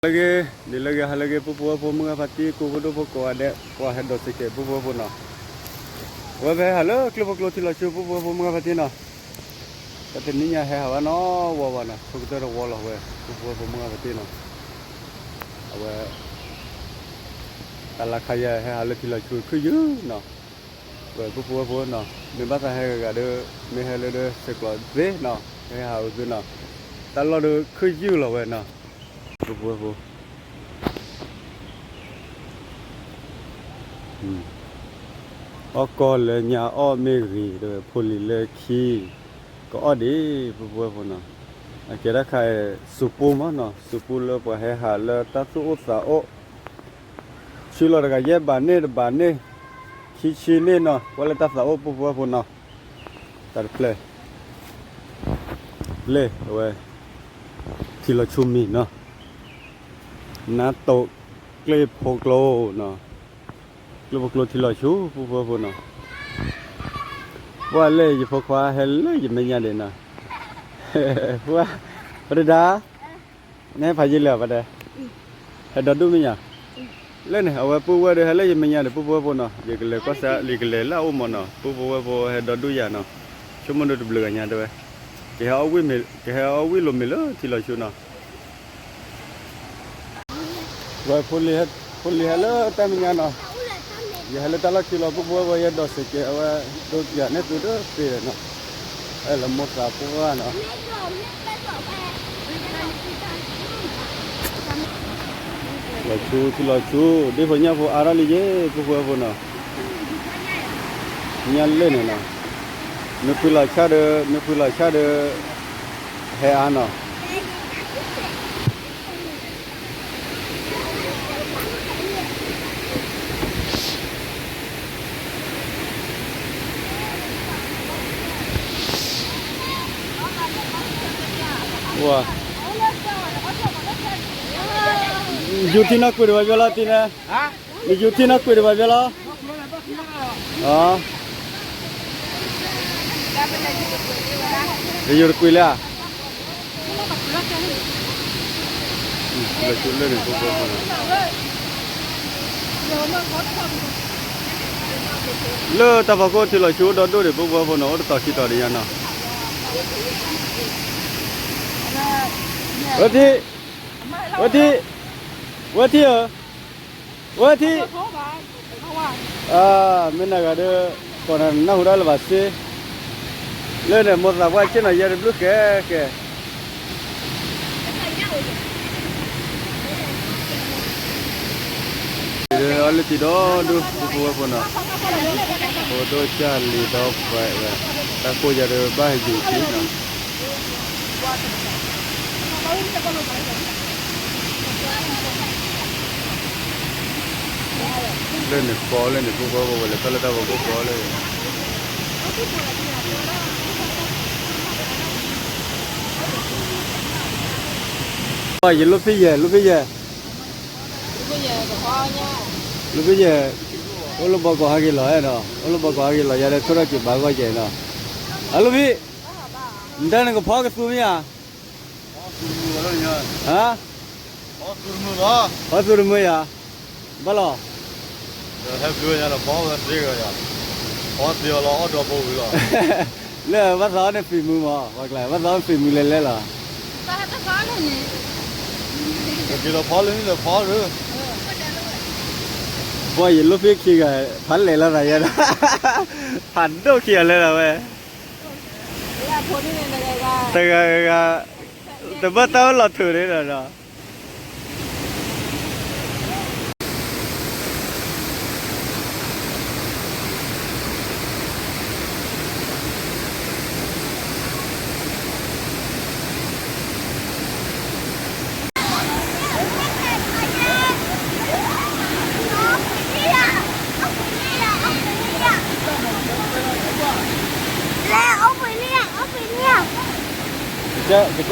လၢဂ့ၤ, ဒ်လၢဂ့ၤ ဟါလၢဂ့ၤ ပုၢ်ဖိဝဲၢ်ဖိ မုၢ်ဂၢ်ဖါတံၢ် ကိးဖိဒိၣ်ဖိကိးဂၤဒဲး ကွၢ်ဟဲဒိးစ့ၢ်ကီး ပုၢ်ဖိဝဲၢ်ဖိနီၤ. အဝဲဖဲဟးလၢကျိဖိကျိထံလီၤဆူ ပုၢ်ဖိဝဲၢ်ဖိ မုၢ်ဂၢ်ဖါတံၢ်နီၤ. တၢ်တနံၤညါဟဲဟးဘၣ်နီၤ ဝီဝါနီၤ ဆိကတၢၢ်တဝီလီၤဝဲ ပုၢ်ဖိဝဲၢ်ဖိ မုၢ်ဂၢ်ဖါတံၢ်နီၤ. အဝဲ တၢ်လၢခါယဲ ဟဲဟးလၢထံလီၤဆူခုၣ်ယုၢ်နီၤ. ဝဲပုၢ်ဖိဝဲၢ်ဖိနီၤ မ့ၢ်ဘၣ်သးဟဲဂၤဂၤဒီး မ့ၢ်ဟဲလၢဒီးဆဲးကျိးသ့နီၤ ဟဲဟးအိၣ်သုနီၤ. တၢ်လီၢ်ဒီးခုၣ်ယုၢ်လီၤဝဲနီၤ ပုၢ်ဖိဝဲၢ်ဖိ. အီၣ်ကီၢ်လၢညါအီၣ်မ့ၢ်ဂ့ၤ တဲဝဲ ဖိလံၤလၢခံ ကအီၣ်ဒံး ပုၢ်ဖိဝဲၢ်ဖိနီၤ. အကဲတၢ်ခါအံၤ စူးပူမးနီၤ စူးပူလၢပှၤဟဲဟးလၢတၢ်သူၣ်အိၣ်သးအိၣ် ဆူလီၤတဂၤယဲၢ်ဘးန့ၢ်တဘးန့ၢ် ခံဆံန့ၢ်နီၤ ကွၢ်လၢတၢ်သးအိၣ် ပုၢ်ဖိဝဲၢ်ဖိနီၤ. တၢ်တဖျၢၣ် လၢအဝဲ ထံလီၤဆူမံၤနီၤ နါတိးကျ့ဖိကျိနီၤ ကျိဖိကျိထံလီၤဆူ ပုၢ်ဖိဝဲၢ်ဖိနီၤ. ပှၤလၢယဖိခွါဟဲလၢယမဲာ်ညါဒံးနီၤ ပှၤ ပတဒါ နဟဲဖးယံာ်လံဧါ ပတဲ ဟဲဒီဒူၣ်မဲာ်ညါ လၢန့ၣ် အဝဲပုၢ်ဝဲၢ်ဒီး ဟဲလၢယမဲာ်ညါဒီး ပုၢ်ဖိဝဲၢ်ဖိနီၤ ယကလဲၤကီၢ်စဲၣ် ယကလဲၤလၢအအိၣ်မးနီၤ ပုၢ်ဖိဝဲၢ်ဖိဟဲဒီဒူၣ်ယၤနီၤ ဆိကမိၣ်ဒိၣ်တဘျုးဂၤညါတဲဝဲ ကဟဲအီၣ်ဝံၣ်လီၤမ့ၤလၢထံလီၤဆူနီၤ. ဝဲ ဖိလံၤဟဲလၢတၢ်မဲာ်ညါနီၤ ယဟဲလၢတၢ်လီၢ်ခံလီၤ ပုၢ်ဖိဝဲၢ်ဖိ ယဒိးစ့ၢ်ကီး အဝဲဒိးပၠးန့ၢ်သုတသ့နီၤ အဲၣ်လၢမိၢ်သးပှၢ်နီၤ လီၤဆူထံလီၤဆူ ဒ်ဖိညၣ်ဖိအါထီၣ်လံယ့ၣ် ပုၢ်ဖိဝဲၢ်ဖိနီၤ ညၣ်လၢန့ၣ်နီၤ မ့ၢ်ဖှံလီၤဆၣ်ဒီး မ့ၢ်ဖှံလီၤဆၣ်ဒီး ဟဲအါနီၤ ယူၤထံနီၢ်ကွံာ်ဒံးဘၣ်ယွၤလီၤတံၢ်န့ၣ်, နယူၤထံနီၢ်ကွံာ်ဒံးဘၣ်ယွၤလီၤ, တယူၤတကွံာ်လၢဧါ, လၢတၢ်ဖီခိၣ်ထံလီၤဆူဒီဒိၣ်န့ၣ် ပုၢ်ဖိဝဲၢ်ဖိနီၤ, အိၣ်တတီၤခံတီၤဒံးညါနီၤ, ဝဲထံ, ဝဲထံ, ဝဲထံဧၢ, ဝဲထံ, မ့ၢ်နဂၤဒီး ကိးနၢ်ဟူဒၣ်လၢၤဘၣ်စ့, လၢန့ၣ်မိၢ်သးပှၢ်ဆ့ၣ်နီၤယဲတဘျုးဃဲဃဲ အီၤလၢတံၤဒီဒူၣ် ပုၢ်ဖိဝဲၢ်ဖိနီၤ, ဖိဒိၣ်ကၢ်လံၤဒီးပှဲၤဝဲ, တၢ်ကိၢ်ယၤဒီးဘၣ်ဟဲယူၤထံနီၤ, လၢန့ၣ်ဃီလၢန့ၣ် ပုၢ်ဖိဝဲၢ်ဖိဝဲလဲၤထီၣ်လၢတၢ်ဖီခိၣ်ဃီလၢ ယလိၣ်ဖံးယဲၢ် လိၣ်ဖံးယဲၢ်, လိၣ်ဖံးယဲၢ်, အိၣ်လၢဘီကီၢ်ဟးက့ၤလီၤနီၤ, အိၣ်လၢဘီကီၢ်ဟးက့ၤလီၤ ယၤဒီးထိၣ်ထီၣ်က့ၤဘၣ်ဂီၢ်ယဲၢ်နီၤ, အလိၣ်ဖံး, နတၢ်နကဖီကသူမ့ၢ်ဧါ, ဖီသူတမုာ်ယၤ, ဘၣ်လီၤ, လၢဘၣ်သးအီၤန့ၣ်ဖံးမုာ်မး, ဘၣ်သးအီၤန့ၣ်ဖံးမုာ်လဲၤလဲၤလီၤ, ပှၤယလိၣ်ဖံးခံဂၤ ဖးလဲၢ်လီၤသးယဲဒီး, ဖးဒိၣ်ခံဂၤလဲၤလီၤဝဲ, တဂၤဂၤ, တဘၣ်တၢ်အိၣ်လီၤထုးန့ၣ်ဒီး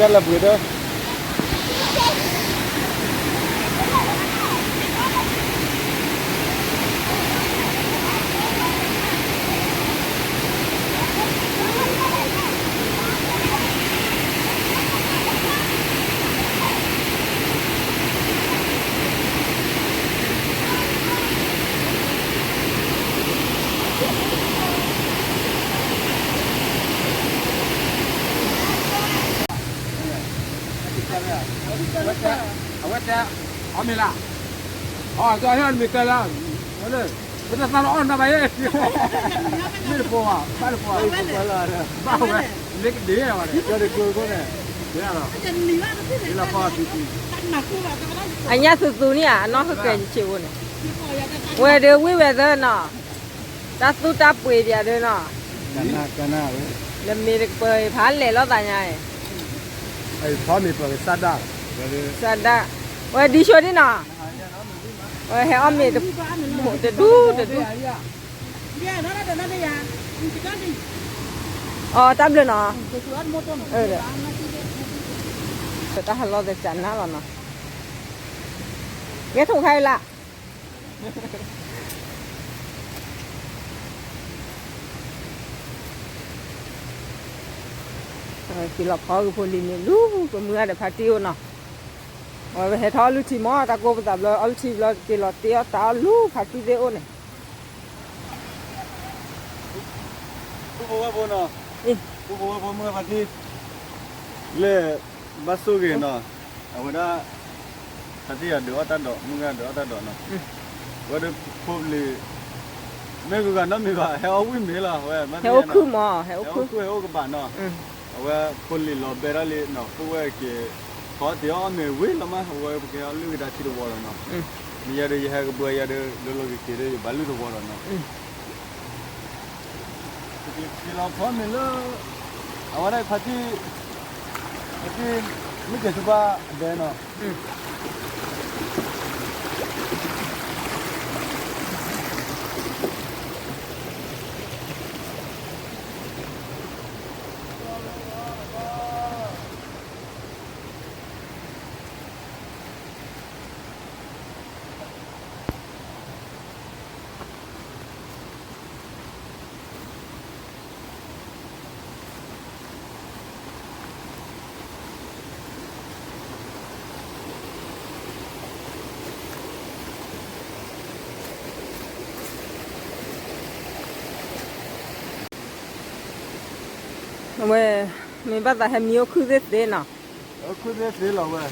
ကစၢ်လၢပှ့ၤဒီး အဝဲတဲ, အီၣ်မ့ၤလၢ်, အီၣ် ကဟဲအီၣ်မ့ၤကဲလၢ်, ပတသးလီၤအီၣ်နၤဘၣ်ယဲ, မ့ၢ်တပိၤဘၣ်, ဘၣ်တပိၤ, ဘၣ်ဝဲ, မ့ၢ်ကဒ့ဝဲ, န့ၣ်လီၤ, အညါသူသူန့ၣ်ဧါ, အနီၢ်ဟၢကဲဆ့ဖိန့ၣ်, ဝဲဒၣ်ဝံၣ်ဝဲသၢနီၤ, တၢ်သူတၢ်ပှ့ၤဒံးဒၣ်နီၤ, နမ့ၢ်တကပၤဖးလဲၢ်လိာ်သးညါ, စၢ်ဒၣ်, ဝဲဒံဆိဒံနီၤ, ဝဲဟဲအီၣ်မ့ၤတဒူတဒူ, အီ တၢ်ဘျုးနီၤ, တၢ်ဟးလီၤသ့ၣ်ကနၣ်လီၤနီၤ, ဂဲၤထီၣ်ခါအံၤလၢ် က့ၤလီၤဖီကဖိလံၤန့ၣ် လူၤပမုၢ်ဂၤဒီးဖါတံၢ်အိၣ်နီၤ, အဝဲပဟဲထီၣ်အီၣ်လုၢ်ထံမး, တၢ်ကိၢ်ပသးဘျီအီၣ်လုၢ်ထံဘျီ က့ၤလီၤတ့အီၣ်တၢ်အီၣ်လူၤဖါတံၢ်သ့ၣ်အိၣ်န့ၣ်, ဖိဖိဝဲဖိနီၤ, ဖိဖိဝဲဖိမုၢ်ဂၤဖါတံၢ်, လၢ ဘၣ်ဆိၣ်ဂ့ၤနီၤ, အဝဲဒၣ် ဖါတံၢ်ယၤဒုးအီၣ်တၢ်ဒိး မုၢ်ဂၤဒုးအီၣ်တၢ်ဒိးနီၤ, ဝဲဒၣ်ဖိလံၤ, မ့ၢ်ဂုၤဂၤနီတမံၤဘၣ် ဟဲအီၣ်ဝံၣ်မ့ၤလီၤ, အဝဲမ့ၢ်ဟဲအီၣ်ခုၣ်မး, ဟဲအီၣ်ခုၣ် ဟဲအီၣ်ကဘၣ်နီၤ, အဝဲဖိလံၤလီၤဘဲဒၣ်လံနီၤ, ဖိဝဲက့ၤ ခီတ့ၢ်အီၣ်မ့ၤဝံၤလီၤမး, အဝဲပကဲအီၣ်လုၢ်ကဒါထံတဝီဒီးနီၤ, မ့ၢ်ယၤဒီးယဟဲကဘှီယၤဒီး လီၤလီၤက့ၤက့ၤဒီးယဘၣ်လုၢ်တဝီဒီးနီၤ က့ၤလီၤဖီမ့ၤလၢ အဝဲဒၣ်ဖါတံၢ်, ဖါတံၢ်, မ့ၢ်က့ၤဆူဘၣ်အဒဲနီၤ, အဝဲ မ့ၢ်ဘၣ်သးဟဲမံအိၣ်ခုၣ်သ့ၣ်သ့နီၤ, အိၣ်ခုၣ်သ့ၣ်သ့လီၤဝဲ,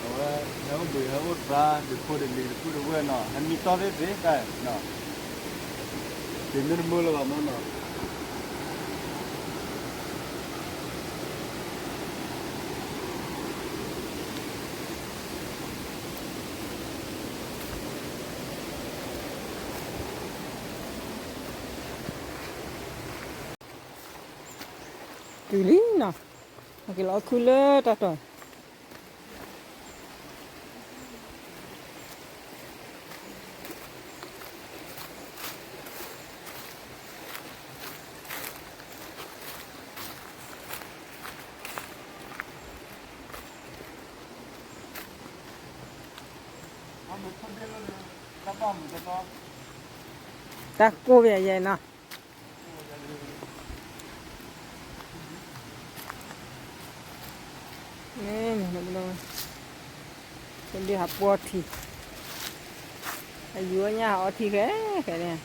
အဝဲ ဟဲအိၣ်ဘှံးဟဲအိၣ်သါ ဒုးဖိဒုးလံၤတဖုတဝဲၢ်နီၤ, ဟဲမံတီၢ်သ့ၣ်သ့တၢ်နီၤ, တမ့ၢ်တမုာ်လၢၤဘၣ်မနီၤ တုၤလံနီၤ, အက့ၤလီၤအိၣ်ခုၣ်လၢတၢ်တီၤ တၢ်ကိၢ်ဘၣ်ယဲနီၤ, န့ၣ်, ဒ်ဟးပှီၢ်ထံ, အယူၤအညၣ်ဟးအီထံခဲခဲန့ၣ်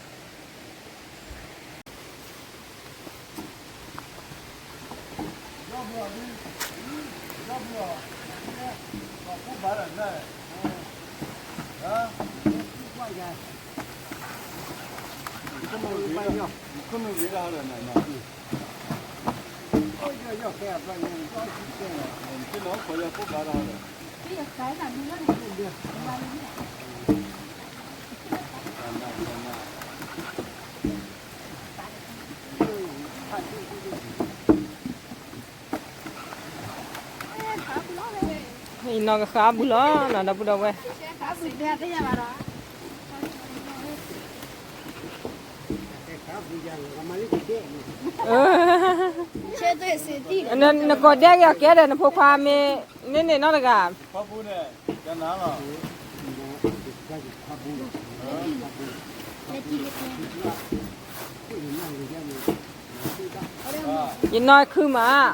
အံၤနီၢ်ကဃါဘူးလီၤနီၤ ဒီပုၢ်ဒီဝဲၢ်, နကိးဒဲက့ၤအီၤကဲဒီး နဖိခွါမ့ၢ်န့ၢ်န့ၣ်နီတဂၤ, ယနီၢ်ခုမး,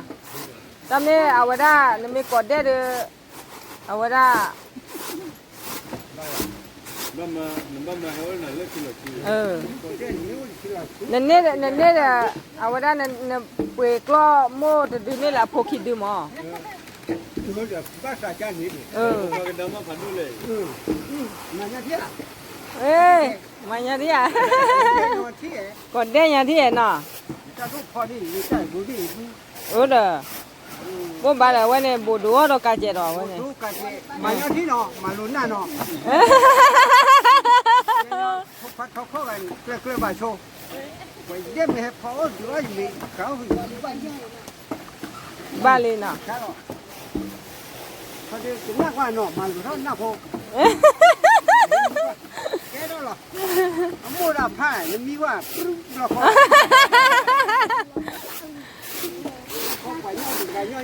တၢ်မ့ၢ်အဝဲဒၣ် နမ့ၢ်ကိးဒဲဒီး အဝဲဒၣ် နန့ၢ်ဒီး အဝဲဒၣ်နပှ့ၤကျီၢ်မိၢ်တဒုန့ၣ်လၢအဖိခံဒုမး, ဘၣ်သးကန့ၣ်, မၤညါထံဧါ, မၤညါထံဧါ, ကီၢ်ဒဲညါထံဧါနီၤ, အိၣ်ဒီး, ဘိးဘၣ်ဒီးအဝဲန့ၣ် ဘိးဒိၣ်အီၤဒီးကးကဲးဒီးအဝဲန့ၣ်, မၤညါထံနီၤ, မၤလိာ်နၢ်နီၤ, ဖိခွါထီခီၣ်ဂၤန့ၣ် ကျၢၤကျၢၤဘၣ်ဆိ, ဝဲဒဲမ့ၢ်ဟဲဖီအီၣ်ဒုးအီၣ်ယမ့ၢ်ကၤအီၣ် ဘၣ်လံနီၤ, ကနၣ်ကွၢ်နီၤ မၤလိာ်ထီၣ်နၢ်ဖိ, ကဲထီၣ်လီၤ, အမိၢ်ဒၣ်ဖး နမံဝဲ ဘျီဃ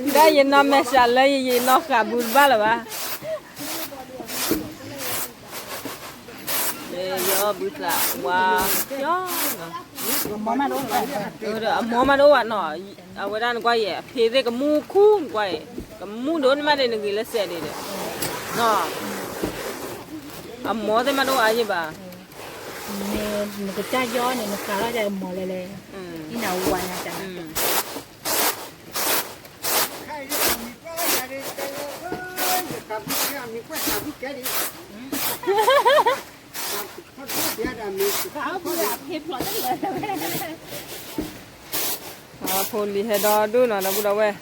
ီ, ဒီးယနီၢ်မဲာ်ဆှးလၢယယံာ်နီၢ်ဃာ်ဘူးတဘၣ်လၢၤဘၣ်, ယအီၣ်ဘုသးဝါ, အမိၢ်မးတအိၣ်ဘၣ်နီၤ, အဝဲဒၣ်နကွၢ်ယဲၢ် အဖံသ့ၣ်ကမူခူနကွၢ်အံၤ, ကမူဒိၣ်န့ၣ်မးဒီးနဂ့ၤလၢစဲးဒံးဒီး, အမိၢ်သ့ၣ်မးတအိၣ်အါယံၤဘၣ်, နကစၢ်ယီန့ၣ် နဃးထီၣ်ဒ်အမိၢ်လဲၣ်လဲၣ်, နဝါညါတၢ် ဖိလံၤဟဲဒီဒူၣ်နီၤ ဒီပုၢ်ဒီဝဲၢ်, လၢဖီဒၣ်လဲၣ်,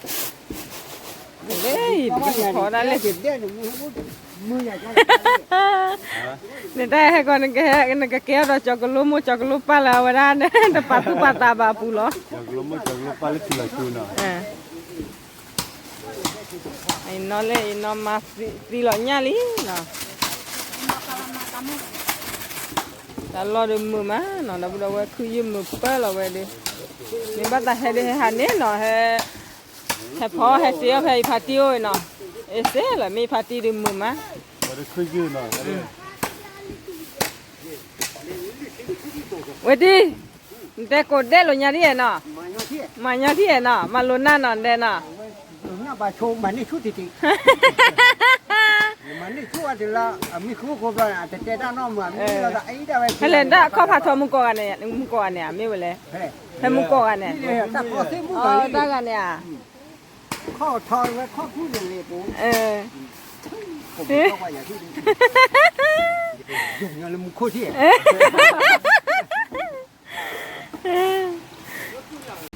နတၢ်ဟဲကီး နကကဲအီၤဒီးကၠီၤကလိမိၢ်ကၠီၤကလိပၢ်လၢအဝဲဒၣ် တပာ်သူၣ်ပာ်သးဘၣ်အပူၤလီၤ, အနီၢ်လၢအနီၢ်မါသံလီၤညၣ်လံနီၤ, တၢ်လီၢ်ဒီးမုာ်မးနီၤ ဒီပုၢ်ဒီဝဲၢ် ခုယုၢ်မုာ်ပၢၢ်လီၤဝဲဒီး, မ့ၢ်ဘၣ်သးဟဲဒုးဟဲဟးန့ၣ်နီၤ ဟဲ ဟဲဖီဟဲစ့အီၣ်ဖဲအံၤဖါတံၢ်အိၣ်အံၤနီၤ, အ့စ့လီၤ မ့ၢ်ဖါတံၢ်ဒုးမုာ်မး, ဝဲတံၢ်, နတဲကိးဒဲးလိာ်ညါဒ်ယဲနီၤ, မၤညီထံၣ်ယဲနီၤ မၤလိာ်နၢ်နီၤဒဲးနီၤ, ဟဲလဲၤဒၣ်ခီၣ်ဖးထီမုၢ်ကိးဂၤန့ၣ်, မုၢ်ကိးဂၤန့ၣ် မ့ၢ်ဝဲလဲၣ်, ဖဲမုၢ်ကိးဂၤန့ၣ်, တၢ်ဂၤန့ၣ်ဧါ,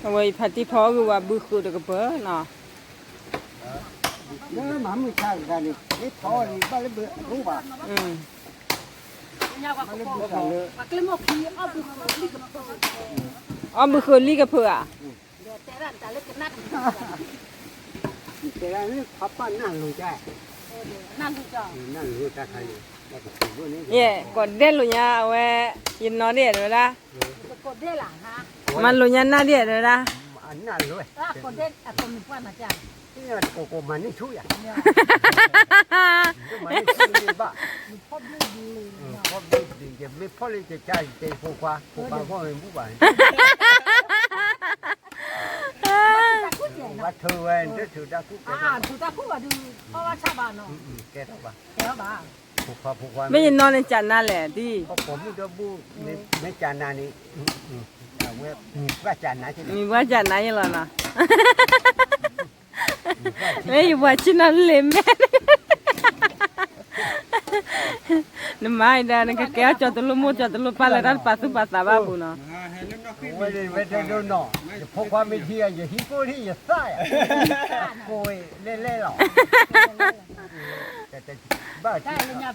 အဝဲအံၤဖါတံၢ်ဖီအီၣ်ဂ့ၤဝဲဘုဃုာ်တကပၤနီၤ, အီၣ်ဘုဃုာ်လံကဖၢဧါ, ယဲၢ် ကိးဒဲးလိာ်ညါအဝဲ, ယနီၢ်ဒ်ယဲၢ်တဲဝဲဒၣ်, မၤလိာ်ညါနၢ်ဒ်ယဲၢ်တဲဝဲဒၣ်, မ့ၢ်ယနီၢ်န့ၣ်ကၢ်နါလဲၣ်ဒ်, မ့ၢ်ပှၤကၢ်နါယလီၤနီၤ, မ့ၢ်ယပှၤဆ့ၣ်နီၤလ့ၤမဲာ်, နမၤအံၤဒီး နကကဲအီၣ်ကၠီၤတလိမိၢ်ကၠီၤတလိပၢ်လၢတၢ်တပာ်သူၣ်ပာ်သးဘၣ်အပူၤနီၤ, ယဖိခွါမ့ၢ်ထံၣ် ယဟံးကိၣ်ထံၣ်ယသၣ်ယၤ, ကိးဝဲလဲၣ်လဲၣ်လီၤ, ဘၣ် လီၤ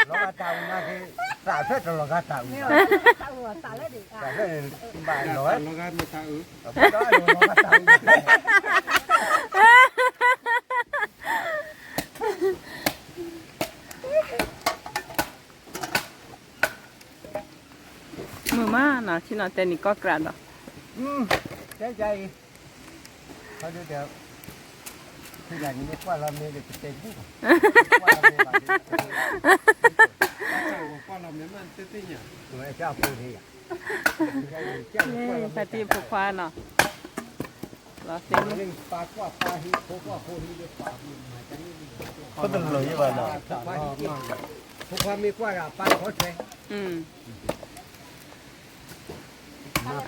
ဂာ်တၢ်အူနၤက့ၤ သးဖျၢၣ်တလီၤဂာ်တၢ်အူ, သးဖျၢၣ်န့ၣ် ဘၣ်လီၤဂာ်မ့ၢ်တၢ်အူ, မုာ်မးနီၤ ဆ့ၣ်နီၤတဲနံၤကီၢ်ကြးဒီး, တဲအံၤ, ဖဲဒၣ်, ဖဲဒၣ်န့ၣ်မ့ၢ်ကွၢ်လီၤမ့ၢ်ဒီး ပတဲတဘူၣ်ဘၣ်, ကွၢ်လီၤမ့ၢ်ဘၣ်, ကွၢ်လီၤမ့ၢ်မ့ၢ်တသ့ၣ်ညါ, ဖါတံၢ်ဖိခွါနီၤ, လီၤသ့ၣ်, ဖိတလိၤယဘၣ်နီၤ, ဖိခွါမ့ၢ်ကွၢ်ဒီးအပၢ်ခီၣ်ထွဲ,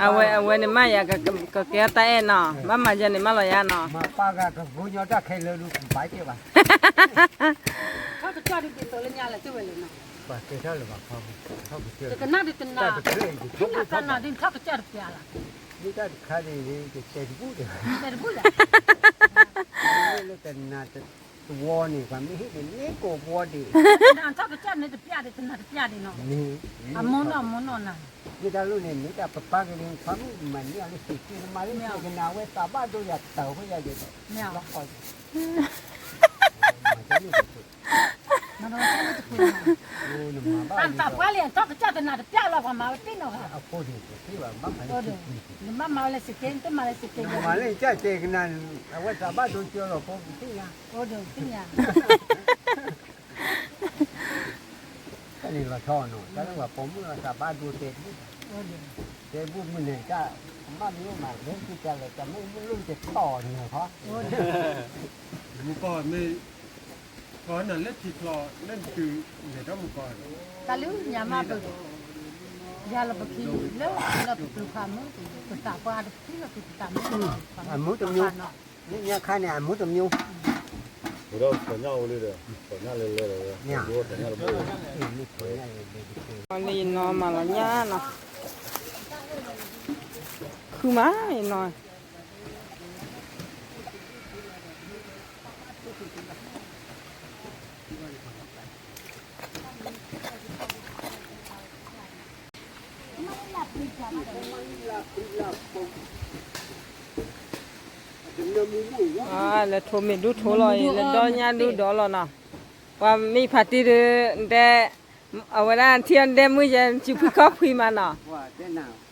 အဝဲ အဝဲန့ၣ်မးယၤ ကကဲတၢ်အဲၣ်နီၤ, ဘၣ်မၤယၤန့ၣ်မးလီၤယၤနီၤ, မၤပၢ်ဂၤကဂိညီတၢ်ခဲလၢာ်ဒုးပာ်ကဲဘၣ်, ထီၣ်ကစၢ်ဒုးက့ၤသိးလၢညါလၢၤကဝဲလဲၣ်နီၤ, ပှၤတဲထီၣ်လၢၤဘၣ်ဖီမုၢ်, ထီၣ်ကစၢ်, တကနၣ်ဒုးတနၢ်, ထီၣ်ကစၢ်ဒုး ထီၣ်ကစၢ်တပျးလီၤ, ဒုးတၢ်တခါန့ၣ် ကတဲတဘူၣ်ဒီး, တဲတဘူၣ်လီၤ, လၢတနၢ်တဝီန့ၣ် ပှၤမ့ၢ်ဟ့ၣ်န့ၣ် မ့ၢ်ကိးဘီဒံး, တနၢ်ထီၣ်ကစၢ်န့ၣ်တပျးဒံး တနၢ်တပျးဒံးနီၤ, အမိၢ်နီၢ် အမိၢ်နီၢ်နၤ, မ့ၢ်တၢ်လိၣ်န့ၣ် မ့ၢ်တၢ်ပပၢ်ကလံၤ ဖးမုၣ်မၤန့ၢ်အီၤလၢစ့ၢ်ကီး နမၤလၢစ့ၢ်ကီး နဝဲသးဘၣ်ဒိယၤတၢ်ဃိယၤယဲၢ်ဒီး, လီၤဃီ, တၢ်သးပှၢ်လံ ထီၣ်ကစၢ်တနၢ်တပျးလီၤ ပှၤမၤဝဲတ့ၢ်နီၤဂၤ, အဃိန့ၣ် တသ့ဘၣ် ဘၣ်မၤလၢစ့ၢ်ကီး, နဘၣ်မၤလၢစ့ၢ်ကီး နတမၤလၢစ့ၢ်ကီး, နမၤလၢစ့ၢ်ကီးကနၣ်, အဝဲသးဘၣ်ဒိကၢလီၤဖိကသ့ၣ်ညါ, အိၣ်ဒီးသ့ၣ်ညါ တၢ်န့ၣ်လီၤဆီနီၤ တၢ်လၢပှၤပိာ်မုၣ်လီၤသးဘၣ်ဒိတဲတဘူၣ်, တဲဘူၣ်မုၢ်န့ၣ်တၢ်, အမ့ၢ်မၤလဲၤက့ၤတၢ်လဲၤတၢ်မ့ၢ်မုၢ်လိၣ်တတီၤန့ၣ်ခီ, မူကီၢ်မ့ၢ်, ကီၢ်နၤလၢထံချီ, လၢနတုၤလဲၤထီၣ်မူကီၢ်, တၢ်လၢညါမးပ, ယၤလီၤပခံ, လၢလၢပပျုၤဖးမုၢ်, ပသးပှၢ်တဖုလီၤပသးမုၢ်, အမူတမျိုး, လၢညါခါန့ၣ် အမူတမျိုး, ဝဲဒီးပှၤညၣ်အိၣ်လံဒီး, ပှၤညၣ်လဲၤလဲၤလီၤဝဲ, ပှၤညၣ်လဲၤလဲၤ, လၢယနီၢ်မၤလီၤညါနီၤ, ခုမးယနီၢ် လဲၤထိးမ့ၢ်ဒူထိးလီၤအံၤ လဲၤဒီညါဒူဒီးလီၤနီၤ, ပှၤမ့ၢ်ဖးတံၢ်ဒီး, တဲ, အဝဲဒၣ်ထံၣ်အီၤဒဲမုၢ်ယဲ စူၤဖှံခီၣ်ဖှံမးနီၤ,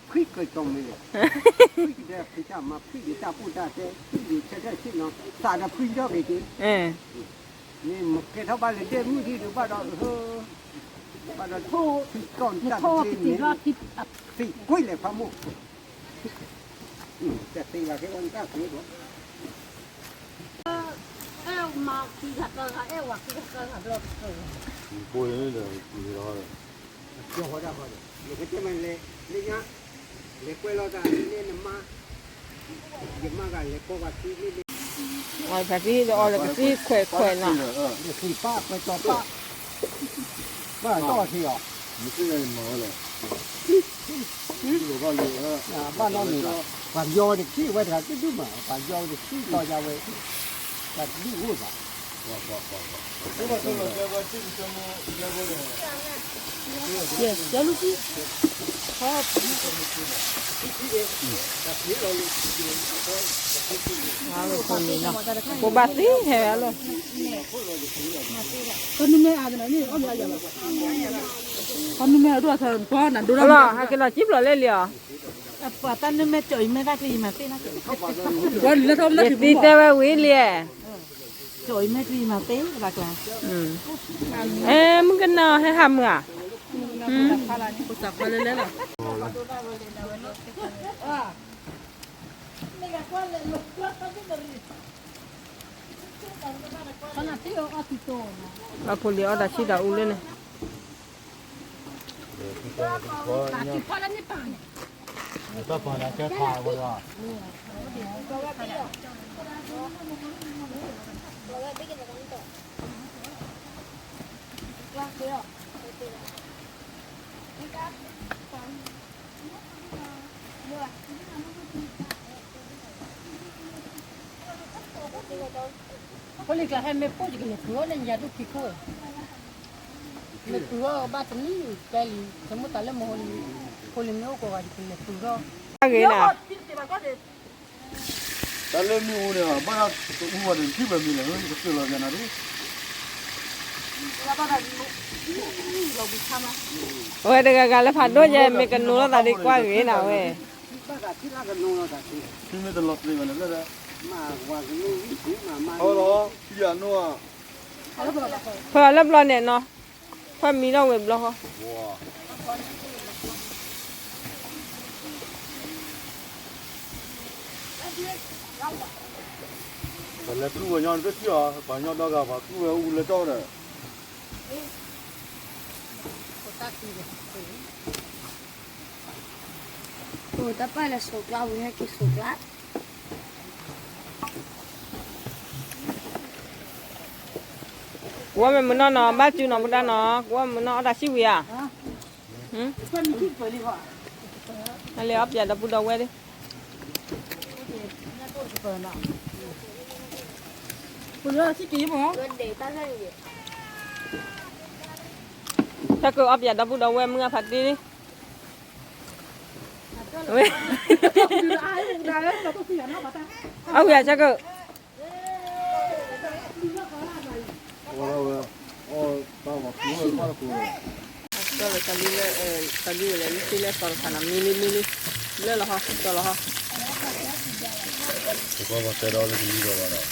ဖှံကတီၢ်မ့ၢ်လဲၣ်, ဖှံကဒဲဖှံတၢ်မၤဖှံက့ၤတၢ်ပူၣ်တၢ်တဲ, ဖှံက့ၤဆဲးဆဲးဆ့နီၤ, သးဒီးဖှံထီၣ်က့ၤက့ၤ, မ့ၢ်ကဲထီၣ်ဘၣ်လၢဒဲမုၢ်ထံဒီးဘၣ်ဒီး, ဘၣ်ဒီးထိၣ်ဖှံကီၢ်တၢ်တက့ၢ်န့ၣ်, သံကွံာ်လဲၤဖးမိၢ်, တသ့ဘၣ်ကဲဝဲတၢ်သ့ဒီး အဲၣ်မၤခံဂၤသၢဂၤ အဲၣ်ဝၤခံဂၤသၢဂၤဘျီတကၢၢ်, ကိၢ်ဒီး, ကၠီဃီဒၣ်ဃီဒီး, နကတဲမးလဲၤ, လၢညါ, လဲၤကွဲလီၤတၢ်လၢနမါ, ယမါဂၤလဲၤကိးဝၤခံလၢန့ၣ်, အီဖးတံၢ်ဒီးအီလၢကသံခွဲးခွဲးနီၤ, လၢသံပၢ်ခွဲးတီၤပၢ်, ဘၣ်ဒီးထံအီၤ, မ့ၢ်သ့ၣ်ညါန့ၣ်မၤဝဲလဲၣ် ဘၣ်နီၢ်န့ၣ်, ပှၤယီၤတခံဝဲတဂၤဒုဒုမး ပှၤယီၤတခံတီၤယၤဝဲ, တၢ်ဒုအိၣ်ဘၣ်, ယဲၢ်လူကံ, ဖိဘၣ်သ့ဟဲဝဲလီၤ, ကနုၤမဲအဒိၣ်အထီ, လီၤ ဟဲက့ၤလီၤကံဘျီလဲၣ်လံအီၤ, ပှၤတၢ်နုၤမဲကၠီၤအံၤမဲတၢ်ချံအံၤမၤသ့, ယသံတဲဝဲဝံၤလံ, ကၠီၤအံၤမဲတၢ်ချံအံၤမၤသ့, အဲ မုၣ်ကနီၤဟဲဟးမုာ်ဧါ, လၢလၢလီၤ, အဖိလံၤအီၣ်တၢ်ဆံၣ်တၢ်အူလၢန့ၣ်, ဖိလံၤကျါဟဲမ့ၢ်ပိၢ်ယကလဲၤပှ့ၤအီၣ်န့ၣ် ယၤဒိၣ်ဖံးခိၣ်, လဲၤပှ့ၤအီၣ်ဘၣ်တနံၣ်ကဲလံ, ဆိကမိၣ်သးလၢမဟိလံ, ဖိလံၤမ့ၢ်အိၣ်ကိးဂၤယကလဲၤပှ့ၤအီၣ်, တၢ်ဂ့ၤနၤ တၢ်လၢမ့ၣ်အူန့ၣ် ဘၣ်တအူဝဲန့ၣ် ထံၣ်ဝဲမံၤလဲၣ် ကစၢၢ်လီၤယၤနၤဒ်, အဝဲတဂၤဂၤလၢဖးဒိၣ်ယဲ မ့ၢ်ကနိလီၤသးဒ်ကွၢ်ဂ့ၤနၤဝဲ, ထံမ့ၢ်တလီၤပျံၤဘၣ်န့ၣ်လၢ, အလီၤ, ယၤနိဧါ, ဖၢလၢဘျီန့ၣ်နီၤ, ဖၢမံထီၣ်ဝဲဘျီဃီ ပလဲၤသူဝဲညီနုၢ်တထံၣ်အီၤ ပှၤညီဒီဂၤပှၤသူဝဲအူလၢကၠီဒီး, တၢ်သူဝဲ, တၢ်ပာ်လၢဆိးကျါ ဝံၤဟဲက့ၤဆိးကျါ ကဝီၤမ့ၢ်မုၢ်နီၢ်နီၢ် ဘၣ်စုနီၢ်ပတၢ်နီၢ် ကဝီၤမ့ၢ်မုၢ်နီၢ်အီၣ်တၢ်ဆံၣ်ဝံၤဧါ, အလဲၤအီၣ်ပၠးဒီပုၢ်ဒီဝဲၢ်ဒၣ်, ဆၢကအီၣ်ပၠးဒီပုၢ်ဒီဝဲၢ်မုၢ်အဖးတ့ၢ်, အီၣ်ဝံၤဧါဆၢကၢ ကၠီလၢကလံၤလၢ ကလံၤဝဲလဲၣ် လံၤသ့လၢစီၤတဖၣ်နီၤ မံလံ မံလံ, လၢလီၤဟီ ကၠီလီၤဟီ,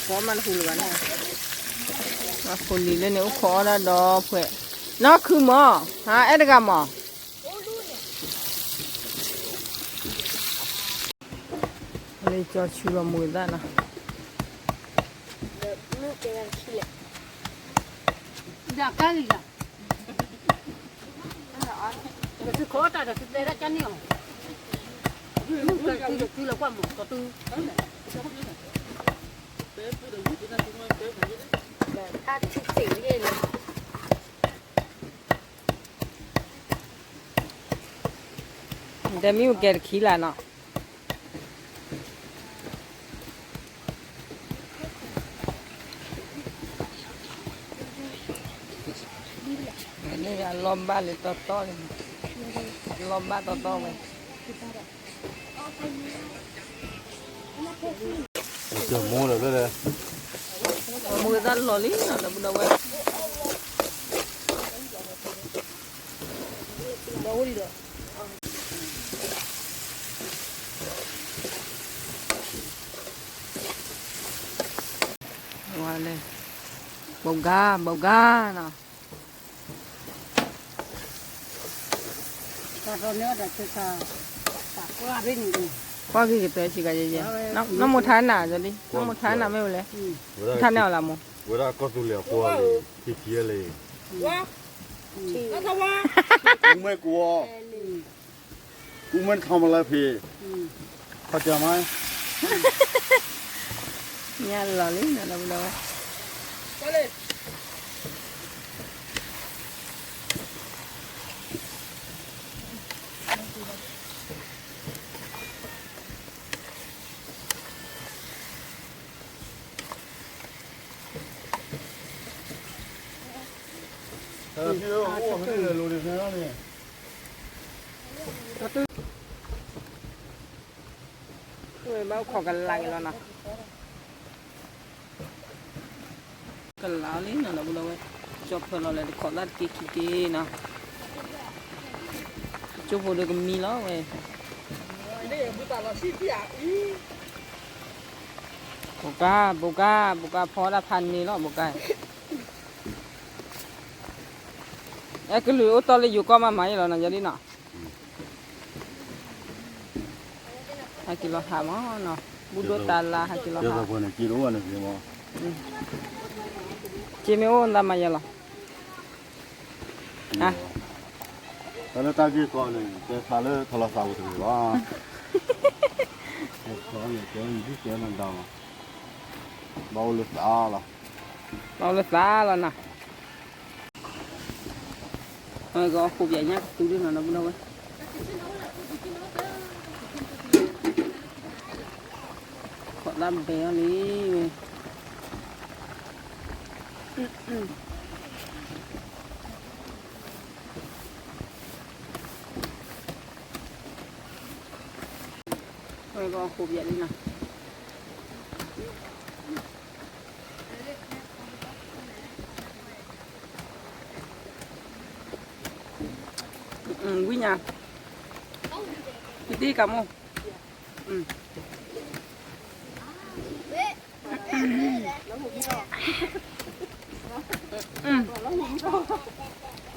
ကီမးတဟူလၢၤဘၣ်န့ၣ်, အဖိလံၤလၢန့ၣ် အိၣ်ခိးအီၣ်ဒၣ်ဒီဖှဲး, နီၢ်ခုမး, ဟါ အဲၣ်တဂၤမး လၢကၠီဆူလီၤမူသၣ်နီၤ, ဒၣ်ကါလံၤလီၤ, သုခိးတၢ်ဒီးသုတဲဒၣ်ကန့ၣ်အီၤ, သုလီၤကွၢ်မး ကတူ တၢ်ထံၣ်စ့ၢ်ကီးလီၤ, တဲမ့ၢ်ဝဲကဲတခံလၢ်နီၤ, လီၤဘၣ်လၢတီတီန့ၣ်, လီၤဘၣ်တီတီဝဲ, မိၢ်သၣ်လီၤလံနီၤ ဒီပုၢ်ဒီဝဲၢ် ဝါလဲၣ်, ဘိးဂါ ဘိးဂါနီၤ, ကွၢ်က့ၤကတၢၢ်ဆံးကယဲၢ်ယဲၢ်, နီၢ်မိၢ်ထါနၤလံ, နီၢ်မိၢ်ထါနၤမ့ၢ်ဝဲလဲၣ်, ထါန့ၢ်အီၤလၢမိၢ်, ဝဲဒၣ်ကီၢ်သူလ့ၤအဖိလံ, ထံထံလံ, မ့ၢ်ကဝီၤ ကူမ့ၢ်ထီမလၢဖံး, ခီကမါ, ညါလီၤလံနီၤ ဒီပုၢ်ဒီဝဲၢ်, ဘၣ်အိၣ်ခိးကလးက့ၤလီၤနီၤ, ကလးလံနီၤ ဒီပုၢ်ဒီဝဲၢ်, ကၠီဖၢလီၤလၢတခိးသၣ်တက့ခံက့နီၤ, ကၠိဖိဒီးကမံလီၤဝဲ, ဘိးကါ ဘိးကါ ဘိးကါဖီဒၣ်ဖးန့ၣ်လီၤ ဘိးကါ, အဲကလုာ်အိၣ်တီၢ်လၢယိၤကီၢ်မးမးအံၤလီၤနီၤ ယၤဒ်နီၤ ဟဲက့ၤလီၤဟးမးနီၤ, ဘူၣ်ဒိၣ်တၢ်လါ ဟဲက့ၤလီၤဟး, က့မ့ၢ်အိၣ်သးမၤယၤလီၤ, တၢ်လၢတၢ်ဂ့ၢ်ကီန့ၣ် တဲဖျါလၢထီလီၤသးပူၤတဂ့ၤဘၣ်, တဲဖျါန့ၣ် တဲဒုၣ်တဲနၤဒါလီၤ, ဘၣ်အိၣ်လၢသးလီၤ, ဘၣ်အိၣ်လၢသးလီၤနီၤ အဝဲကအီၣ်ဃိးပၠးညၣ်ကသူဒ်နီၤ ဒီပုၢ်ဒီဝဲၢ်, ခိးသၣ်ဘဲအီၤလံဝဲ, အဝဲကအီၣ်ဃိးပၠးဒ်နီၤ ဝံၣ်ညါ, ယတံၢ်ကမိၣ်,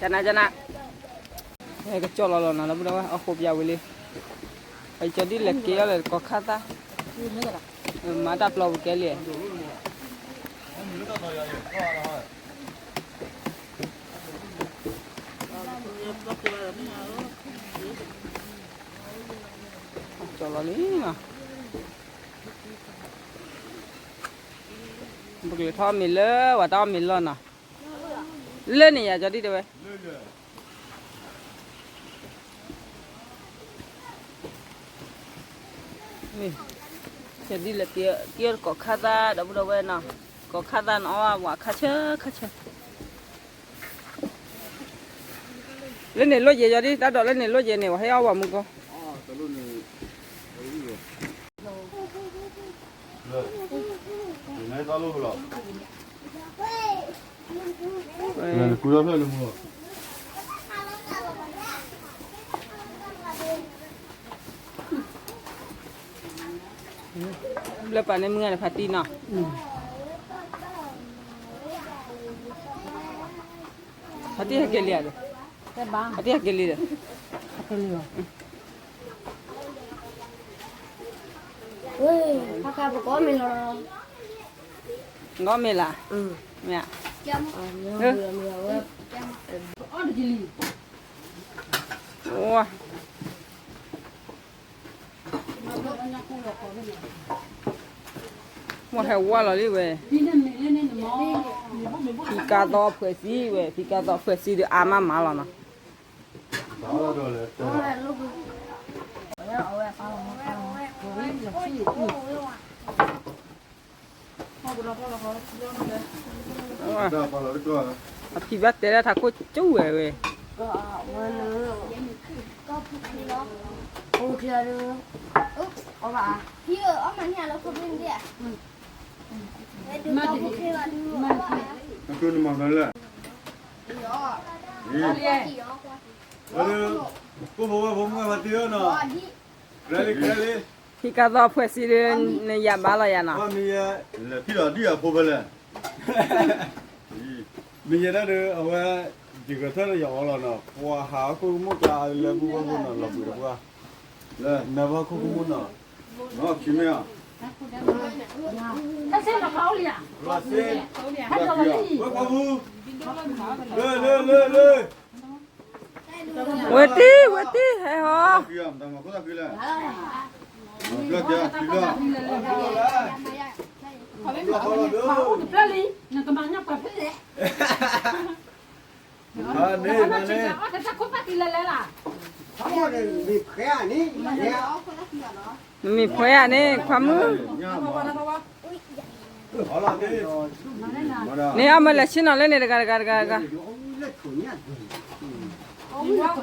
ကနၣ်ကနၣ်, ကကၠီလီၤလီၤနီၤ လၢပဒီဝဲ အဃိးပၠးဝံၤလံ, ပကၠီဒ်လဲၣ်က့ၤအီၤလဲၣ် တကိးခါသၣ်, မၤတၢ်ပျီပူၤကဲလံ, ပျီပူၤ ကၠီလီၤလံနီၤ, ပကလဲၤထီၣ်အီၣ်မ့ၤလၢ ပှၤတၢ်အီၣ်မ့ၤလီၢ်နီၤ, လၢန့ၣ်ယၤကၠီဒံၣ်တဲဝဲ ကၠီဒံၣ်လဲၤက့ၤအီၣ်တကိးခါသၣ် ဒီပုၢ်ဒီဝဲၢ်နီၤ, ကိးခါသၣ်န့ၣ်အီၣ်ဝဲခါဆၢခါဆၢ လၢန့ၣ်လိၣ်ယဲၢ်ယီၤဒ် တၢ်ဒိးလၢန့ၣ်လိၣ်ယဲၢ်န့ၣ် ပှၤဟဲအီၣ်ဝဲမူကီၢ်, ဘျၢပာ်န့ၢ်မုၢ်ဂၤန့ၣ် ဖါတံၢ်နီၤ, ဖါတံၢ်ဟဲက့ၤလံဧါဒီး, ဖါတံၢ်ဟဲက့ၤလံဒီး, ဖါခါပကအီၣ်မ့ၤလီၤ, အီၣ်မ့ၤလၢ, မ့ၢ်, အိ မ့ၢ်ဟဲဝါလီၤလံဝဲ, ဖံကါသီဖှဲးစံဝဲ ဖံကါသီဖှဲးစံဒီးအါမးမးလီၤနီၤ, အဖံဘၣ်တဲဒၣ်ထးခိၣ်ကၠူဝဲဝဲ, ဖံကါသီဖှဲးစံဒီး နယၤဘၣ်လီၤယၤနီၤ, မ့ၢ်ယဲဒၣ်ဒီး အဝဲ ယဂဲၤထၢၣ်လၢယအီလီၤနီၤ, ပှၤဟးအခိၣ်ကမူၣ်ကျါလၢမုၢ်ဝဲပူၤနီၤ လီၤဘှံးတပှၢ်, နၢ်ဘၣ်ခိၣ်ကမူၣ်နီၤ, ဝဲၢ်တံၢ် ဝဲၢ်တံၢ် ဟဲဟီ, မ့ၢ်ဖှဲဧါန့ၣ် ခွါမုၣ်, န့ၣ်အီၣ်မ့ၤလဲၤဆ့ၣ်နီၤလၢန့ၣ်တဂၤတဂၤတဂၤတဂၤ, တၢ်လံတဂၤ နီၢ်န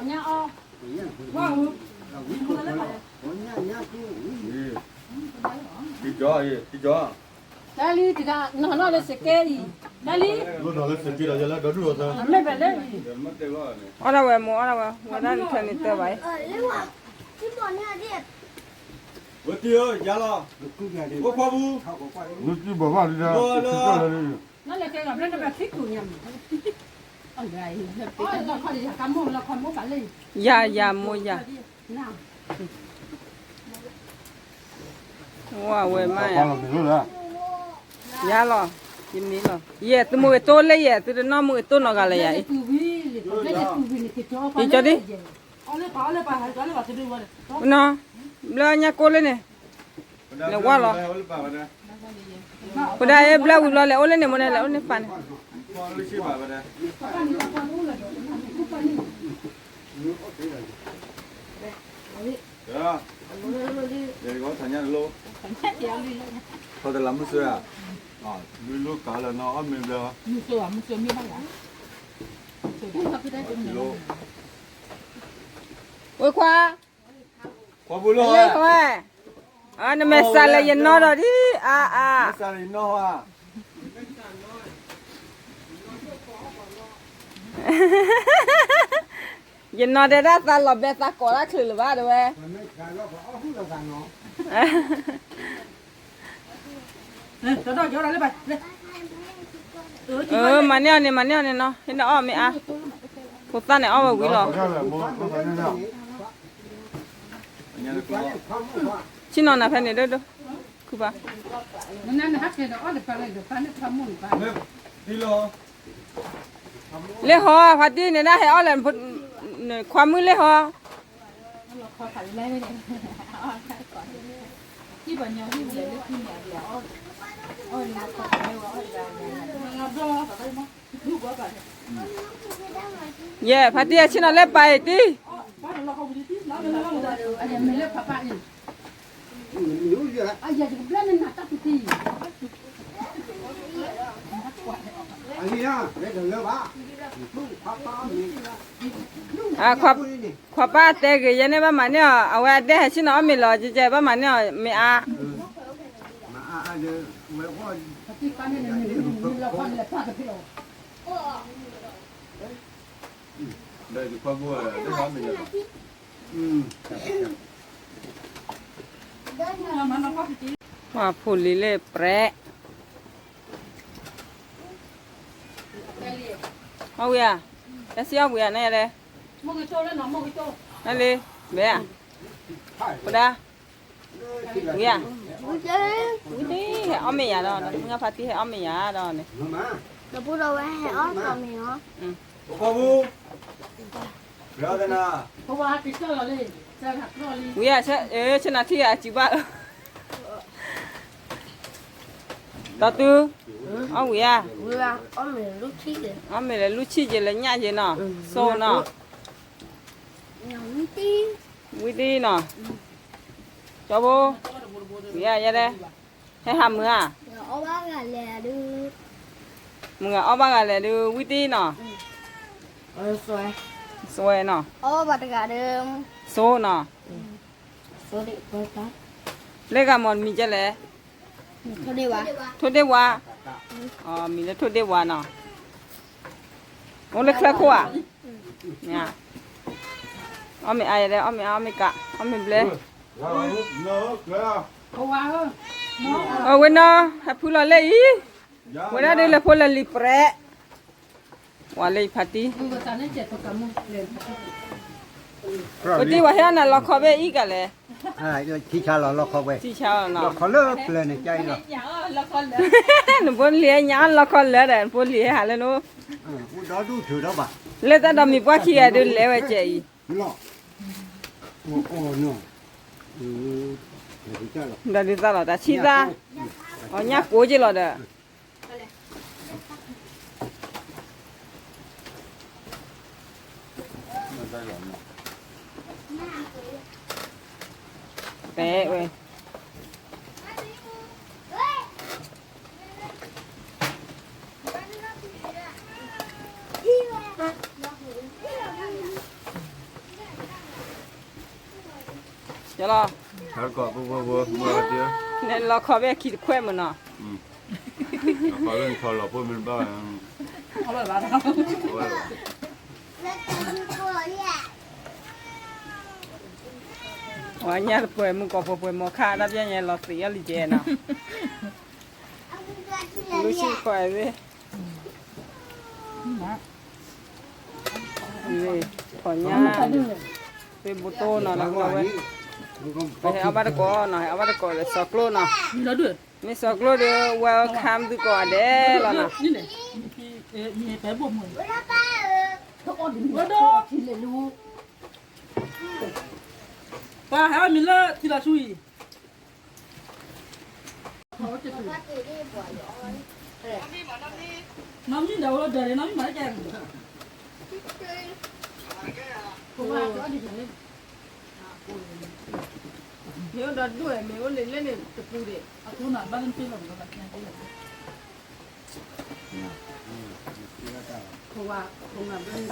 ီၢ်လၢစကဲအံၤ, တၢ်လံ, အီၣ်ဒၣ်ဝဲမိၢ် အီၣ်ဒၣ်ဝဲ ဝဲဒၣ်နထၢန့ၣ်တၢ်ဘၣ်အံၤ, ဝဲတံၢ်ဧၢ ယၤလီၤ, အိၣ်ခွါပူၤ, ယၤ ယၤမိၢ်ယၤ, ဝဲမးယၤ, ယၤလီၤ, ယမံၤလီၤ, ယဲၢ်သုမုၢ်ဂ့ၤတိၢ်လၢယဲၢ်သုတနီၢ်မုၢ်ဂ့ၤတိၢ်နီၢ်ဂၤလၢယၤအံၤ, ယကၠီဒံၣ် နီၤ, ဘျၢညါကိၢ်လၢန့ၣ်, လဲၤဝါလီၤ, ပဒၣ်အ့ၣ်ဘျၢဝံၤဘျီလဲၤအိၣ်လၢန့ၣ်မိၢ်န့ၣ် လဲၤအိၣ်န့ၣ်ပၢ်န့ၣ် ထီၣ်တလးမုၢ်စၢၤဧါ, မုၢ်လိၣ်ကးလၢနီၢ်အီၣ်မ့ၤဘျၢ, ဝဲခွါ, လၢခွါ, နမဲာ်ဆှးလၢယနီၢ်ဒီးဒ်အါအါ, ယနီၢ်ဒဲးဒၣ်သးလီၤဘဲသးကိးတၢ်ချုးလၢၤဘၣ်တဲဝဲ, မၤန့ၢ်အီၤန့ၣ် မၤန့ၢ်အီၤန့ၣ်နီၤ, ဟ့ၣ်နအီၣ်မ့ၢ်အါ, ဖိသၣ်န့ၣ်အီၣ်ဝဲဝံၤလီၤ, ဆ့ၣ်နီၤနၤဖဲန့ၣ်ဒိၣ်ဒိၣ်, ခုဘၣ်, လ့ၣ်ဟီ, ဖါတံၢ်န့ၣ်ဒၣ်ဟဲအီၣ်လဲၣ်, ခွါမုၣ်လ့ၣ်ဟီ, ယဲ ဖါတံၢ်အဆ့ၣ်နီၤလၢပာ်အံၤတံၢ် ခွါပၢ်တဲဂ့ၤယဲန့ၣ် ဘၣ်မၤန့ၢ်အီၤ အဝဲအဒဲဟဲဆ့ၣ်နီၤအီၣ်မ့ၤလီၤ ကဲကဲ ဘၣ်မၤန့ၢ်အီၤ မ့ၢ်အါ ပှၤဖိလံၤလၢပြဲး အီၣ်ဝံၤဧါ, တၢ်စံၣ်အီၣ်ဝံၤဧါ နလဲၣ်, နလံ, ဘဲဧါ, ပဒါ, ဝံၤဧါ, ဝံၤဒံး ဟဲအီၣ်မ့ၤယၤဒီး မုၢ်ဂၢ်ဖါတံၢ်ဟဲအီၣ်မ့ၤယၤဒီးန့ၣ်, ဒီပုၢ်ဒီဝဲၢ်ဟဲအီၣ်မ့ၤအီၤ, ဝံၤဧါ, ဆ့ၣ်နီၤထံၣ်အစုဘၣ်, ဒီးတုၤ, အီၣ်ဝံၤဧါ, အီၣ်မ့ၤလၢလူၢ်ဆံၣ်က့ၤလၢညၣ်က့ၤနီၤ, စိနီၤ, ဝံၤတံၢ်နီၤ, ကၠီဖိ, ဝံၤဧါယဲဒဲ, ဟဲဟးမုာ်ဧါ, မုာ်ဂၤအီၣ်ဘၣ်ဂၤလဲၣ်ဒုး ဝံၤတံၢ်နီၤ, စွဲနီၤ, စိနီၤ, လၢဂၤမီၢ်မံၤကဲလဲၣ်, ထိၣ်ဒ့ဝါ, မံၤလၢထိၣ်ဒ့ဝါနီၤ, အိၣ်လၢချၢခိၣ်ဧါ, အီၣ်မ့ၤအါယဲဒဲ အီၣ်မ့ၤအါ အီၣ်မ့ၤကး အီၣ်မ့ၤဘျဲ, အဝဲနီၤ ဟဲဖုလီၤလၢအံၤ, ဝဲဒၣ်ဒုးလဲၤဖိလဲၤလံၤပြဲး, ပှၤလၢယဖါတံၢ်, ပတံၢ်ဝဲဟဲအနၤလီခီဘဲအံၤကလဲၣ်, ထံဆါလီၤလီခီဝဲ, ထံဆါလီၤလီခီလၢပျၢၤန့ၣ်ကါအံၤလီၤ, နဖိလံၤညါလီခီလၢဒီး နဖိလံၤဟဲဟးလၢနအိၣ်, လၢတၢ်ဒီးမံၤပှၢ်ခံဂၤဒုးလဲၤဝဲကဲအံၤ, ဒီးဒုးသၣ်လီၤတၢ်ဆံၣ်သၣ်, အီညၣ်ကိးက့ၤလီၤဒီး တဲဝဲ, ယလီၤ, နလီခီဘဲခံတခွဲးမးနီၤ, ပှၤညၣ်တပှဲၤမုၢ်ကီၢ်ပှဲၤပှဲၤမီၤခါ တၢ်ပျဲညါလီၤသံးအီၤလံကဲနီၤ, လူၤဆံခွဲးသ့ၣ်, ခီညၣ်, သ့ၣ်ဘိတိၢ်နီၤ လၢဝဲ, ပဟဲအီၣ်ဘၣ်တကိးနီၤ ဟဲအီၣ်ဘၣ်တကိးလၢစီၤကျိနီၤ, မ့ၢ်စီၤကျိဒီး welcome သုကိးဂၤဒဲးလီၤနီၤ, ပှၤဟဲအီၣ်မ့ၤလၢထံလီၤဆူအံၤ နီၢ်မံဒီးအိၣ်ဒီးနီၢ်မံမၤလၢကဲ, မ့ၢ်အိၣ်ဒီးဒိၣ်ဝဲ မ့ၢ်အိၣ်လၢလဲၣ်န့ၣ်တပူၤဒံး, အဃိန့ၣ်ဘၣ်လၢဖဲလီၤမ့ၢ်လီၤ, ဖိဝါ, ဖိဝါ, တၢ်ကံၢ်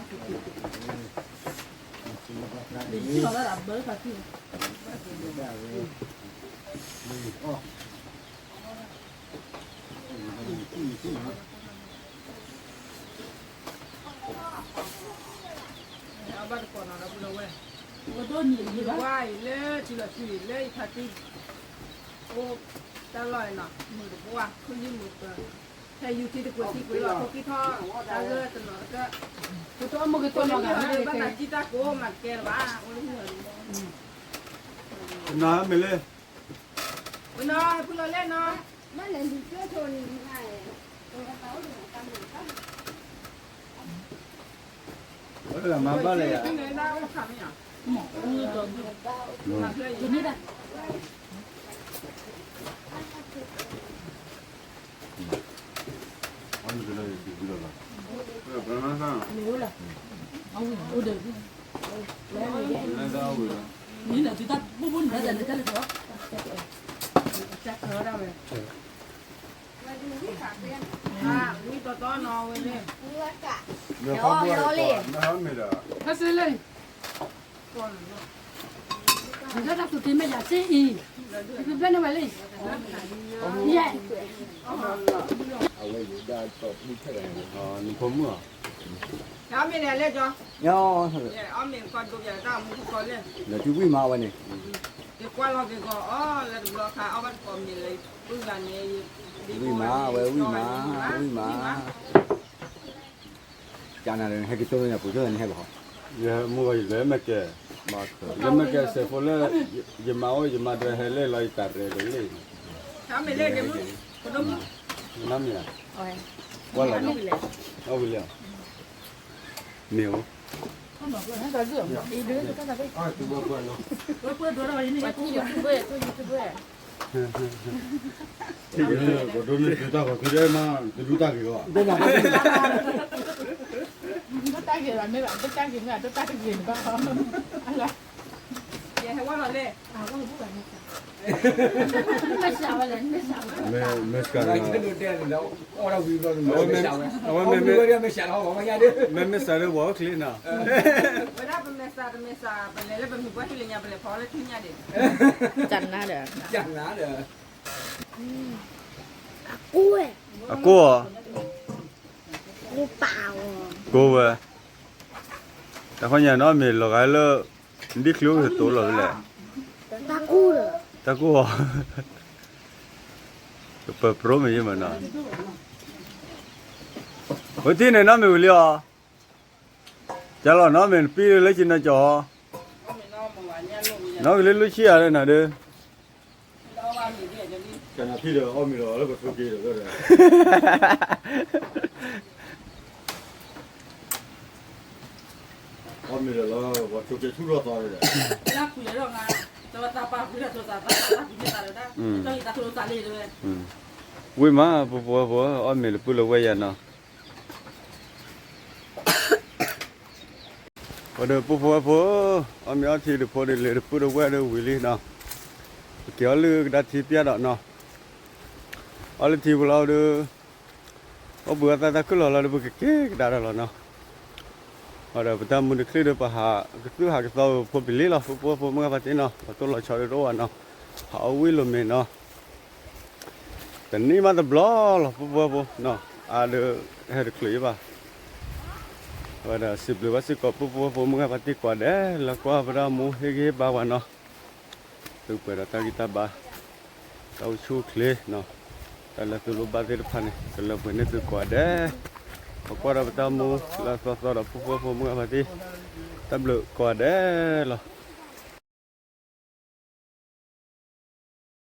ကံၢ်, ယလီၤဒၣ်ဘၢဖးတံၢ်, အဘၣ်တကိးနီၤဒီပုၢ်ဒီဝဲၢ်, ဝါအံၤလၢထံလီၤဆူအံၤလၢယဖါတံၢ်, အိၣ်တၢ်လီၢ်အံၤနီၤ မုာ်တဘိဧါ ခိၣ်ယုၢ်မုာ်ပၢၤ, ဖဲယူၤထံတကွဲးထံကွဲးလီၤ ဖိကံၢ်ထီၣ်တၢ်ဂၢၢ်တနီၤတကၢၢ်, အိၣ်လၢမုာ်ဘၣ်သးကံၢ်တၢ်ကိးမၤတကဲလၢၤဘၣ် အိၣ်လၢမုာ်, ပနီၤမ့ၢ်လၢ ပနီၤဟဲဖုလီၤလဲၣ်နီၤ, မ့ၢ်လဲၤလံကၢၢ်ဆိန့ၣ်, မၤဘၣ်လဲၣ်ယၤ, မ့ၢ်လဲၤဒၣ်အိၣ်ခါမ့ၢ်ယၤ ဝံတီတီနီၤဝဲန့ၣ် လီၤလီၤလံ ဟဲစ့လၢ နတၢ်သူၣ်က့ၤမ့ၢ်ယၤစ့အံၤ ယကဘျဲၣ်န့ၢ်ဝဲလံ ယဲ နဖိမုၣ်ဧါ အီၣ်မ့ၤန့ၣ်လဲၣ်ကီး အီၣ်မ့ၤကီးဒိးယၤတၢ်မူကီးလဲၣ် နထံဝံၣ်မးဝဲန့ၣ် ယကွၢ်လီၤက့ၤကီးအီၤ လၢတဘျီခါအီၣ်ဘၣ်တကိးမ့ၤလၢ ပုၢ်ဂၤန့ၣ် ဝံၣ်မး ဝဲဝံၣ်မး ဝံၣ်မး ကနၤဒီး ဟဲက့ၤတိၢ်လၢညါပူၤ ကနၤဟဲကီး ယမ့ၢ်ကဲ ယမ့ၢ်ကဲစဲးဖိလၢ ယမၤအိၣ် ယမၤဒွဲဟဲလၢလီၤ ယတၢ်ရဲၣ်လၢလံ နမ့ၢ်ဧါ ကွၢ်လီၤ အဝံၤလံ မ့ၢ်အိၣ် ပဒိးန့ၢ်သုတၢ်ဂီၤသုဒဲးမး တဒူတၢ်ဂ့ၤဘၣ် တၢ်ဂ့ၤဘၣ်မ့ၢ်ဘၣ် တၢ်ဂ့ၤမ့ၢ်ဘၣ် တၢ်ဂ့ၤဘၣ် ယဟဲဝဲလီၤလဲၣ် မ့ၢ်စးဝဲလဲၣ် မ့ၢ်စးဝဲလဲၣ် အဝဲမ့ၢ်မ့ၢ်စးဒီး မ့ၢ်မ့ၢ်စးဒီးဝဲအိၣ်ချ့နီၤ ဝဲဒၣ်ပမ့ၢ်စးတမ့ၢ်စး ပလဲၤလၢပမ့ၢ်ပှၤထံၣ်လၢညါ ပလဲၤဖီလၢထံၣ်ညါဒံး ကနၤဒီး ကနၤဒီး အကိၢ်ဝဲ အကိၢ်အီၤ ကိၢ်ဝဲ တၢ်ခီညါနီၤ မ့ၢ်လီၤဂာ်လၢ ဒ်ချံအိၣ်ကတိၤလီၤလဲၣ် တၢ်ကိၢ်အီၤ ကပၢၤပြိမ့ၢ်ယမနီၤ ဝဲထံၣ်န့ၣ်နီၤ မ့ၢ်ဝံၤလံအီၤ ကလီၤနီၤ မ့ၢ်နပံလၢက့ၤနီၤကီၢ် နီၤကလၢလူၤဆံၣ်ဧါလၢနၤဒီး ကနၤဖံဒီးအီၣ်မ့ၤလီၤလၢပထိးက့ၤဒီး အီၣ်မ့ၤလီၤလီၤ ပှၤထိးက့ၤဆူၣ်ထီၣ်သီဒီး ဝံၣ်မး ပှၤပှၤပှၤ အီၣ်မ့ၤလၢပုၢ်လၢဝဲၢ်ယၤနီၤ ပှၤဒီးပုၢ်ဖိဝဲၢ်ဖိ အီၣ်မ့ၤအီထံဒီးဖိဒီးလံၤဒီးပုၢ်ဒီးဝဲၢ်ဒီးဝံၤလံနီၤ ပက့ၤအီၣ်လုၢ်ကဒါထံပျၢ်ဒီးနီၤ အီၣ်လုၢ်ထံဖိလီၤဒီး အိၣ်ဘှံးအသးတၢ်ခုၣ်လီၤလီၤဒီး ပကက့ၤကဒါဒီးလီၤနီၤ အဒီးပတၢ်မူတချ့ဒီး ပဟးကသုၣ်ဟးကသီဖိပလံၤလီၤ ပုၢ်ဖိဝဲၢ်ဖိမုၢ်ဂၤဖါတံၢ်နီၤ ပှၤတိၢ်လီၤဆီဒီးတအိၣ်ဘၣ်နီၤ ဟးအီၣ်ဝံၣ်လိာ်မ့ၤနီၤ တနံၣ်မးတဘျီလီၤ ပုၢ်ဖိဝဲၢ်ဖိနီၤ အါဒီး ဟဲတချုးယဘၣ် အဝဲဒၣ်စံးဘျုးဘၣ်စ့ၢ်ကီး ပုၢ်ဖိဝဲၢ်ဖိမုၢ်ဂၤဖါတံၢ်ကိးဂၤဒဲး လၢကွၢ်ပတၢ်မူဟ့ၣ်ဂံၢ်ဟ့ၣ်ဘါပှၤနီၤ သုပှဲၤဒီးတၢ်ဂံၢ်တၢ်ဘါ တၢ်အိၣ်ဆူၣ်အိၣ်ချ့နီၤ တၢ်လၢသုလိၣ်ဘၣ်သ့ၣ်တဖၣ်န့ၣ် ကလၢပှဲၤန့ၢ်သုကိးဂၤဒဲး ပကွၢ်ဒီးပတၢ်မူလၢအသီသီဒီး ပုၢ်ဖိဝဲၢ်ဖိမုၢ်ဂၤဖါတံၢ် တၢ်ဘျုးကိးဂၤဒဲးလီၤ.